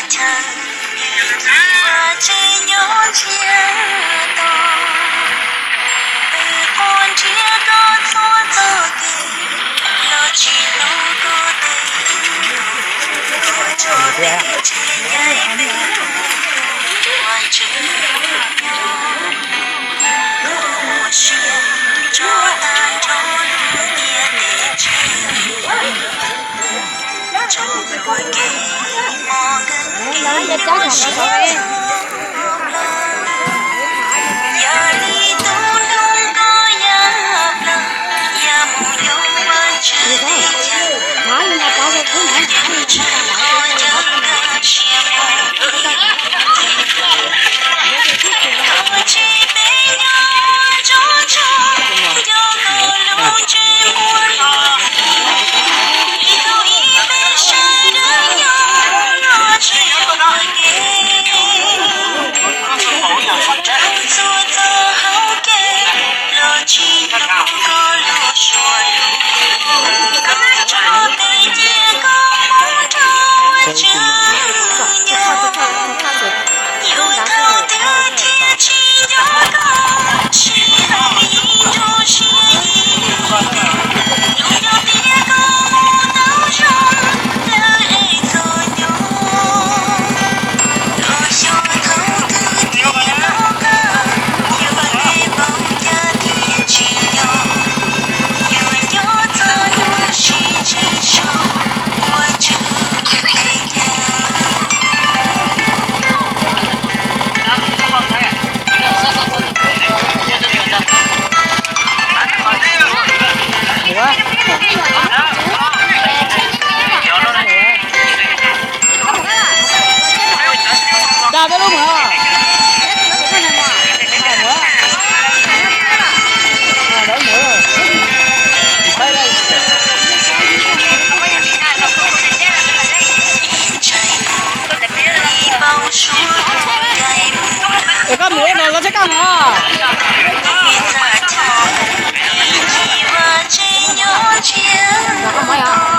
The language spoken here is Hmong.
Chaw, ua tsev nyob ntsiag to, peb quaj nrhiav koj txhua txoj kev, los tsis hlub koj tej lus, tuaj tso peb tsev yaim peb ua tsev nyob, koj muaj sia tso tag nrho lub ntiaj teb tsev. Es koj mus ua no los thiab koj mus? Koj mus ua no.